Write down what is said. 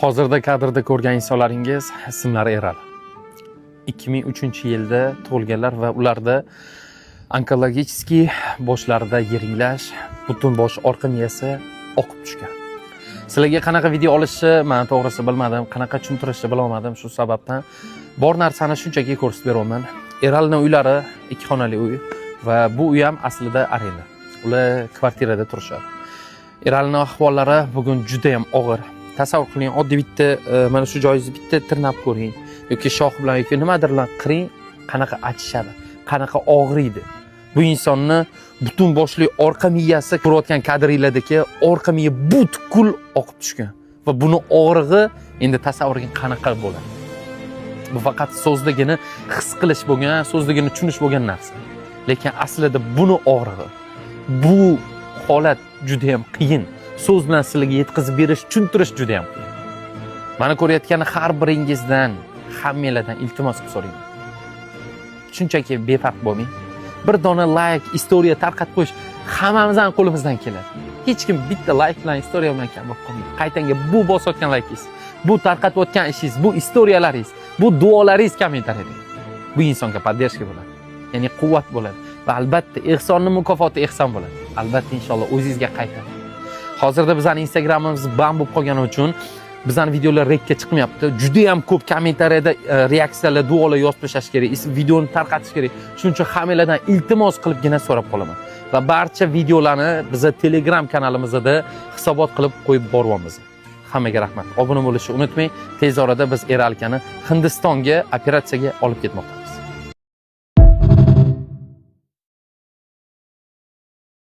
Hozirda kadrda ko'rgan insonlaringiz ismlari Erali. 2003-yilda tug'ilganlar va ularda онкологический, boshlarida yiringlash, butun bosh orqa miyasi oqib tushgan. Sizlarga qanaqa video olishni man to'g'risi bilmadim, qanaqa tushuntirishni bilolmadim. Shu sababdan bor narsani shunchaki ko'rsatib beryapman. Eralni uylari ikki xonali uy va bu uy ham aslida arenda. Ular kvartirada turishadi. Eralni ahvollari bugun juda ham og'ir. Tasavvur qiling, oddiy bitta mana shu joyingizni bitta tirnab ko'ring yoki shox bilan yoki nimadir bilan qiring, qanaqa achishadi, qanaqa og'riydi. Bu insonni butun boshli orqa miyasi, ko'rayotgan kadringlardagi orqa miya butkul oqib tushgan va buni og'rig'i endi tasavvur qiling, qanaqa bo'ladi. Bu faqat so'zdagina his qilish bo'lgan, so'zdagina tushunish bo'lgan narsa. Lekin aslida buni og'rig'i, bu holat juda ham qiyin. So'z bilan sizlarga yetkazib berish, tushuntirish juda ham qiyin. Mani ko'rayotgan har biringizdan, hammanglardan iltimos qilib so'rayman. Shunchaki befarq bo'lmang. Bir dona layk, istoriya tarqatib qo'yish hammamizning qo'limizdan keladi. Hech kim bitta layk bilan, istoriya bilan kam bo'lib qolmaydi. Qaytanga bu bosayotgan laykingiz, bu tarqatayotgan ishingiz, bu istoriyalaringiz, bu duolaringiz kommentariyada bu insonga поддержка bo'ladi. Ya'ni quvvat bo'ladi. Va albatta ehsonni mukofoti ehson bo'ladi. Albatta, inshaalloh, o'zingizga qaytadi. Hozirda bizning Instagramimiz ban bo'lib qolgani uchun bizning videolar rekka chiqmayapti. Juda ham ko'p kommentariyada reaksiyalar, duolar yozib tashlash kerak, videoni tarqatish kerak. Shuning uchun hammanglardan iltimos qilibgina so'rab qolaman. Va barcha videolarni biza Telegram kanalimizda hisobot qilib qo'yib boryapmiz. Hammaga rahmat. Obuna bo'lishni unutmang. Tez orada biz Eralkani Hindistonga operatsiyaga olib ketmoqdamiz.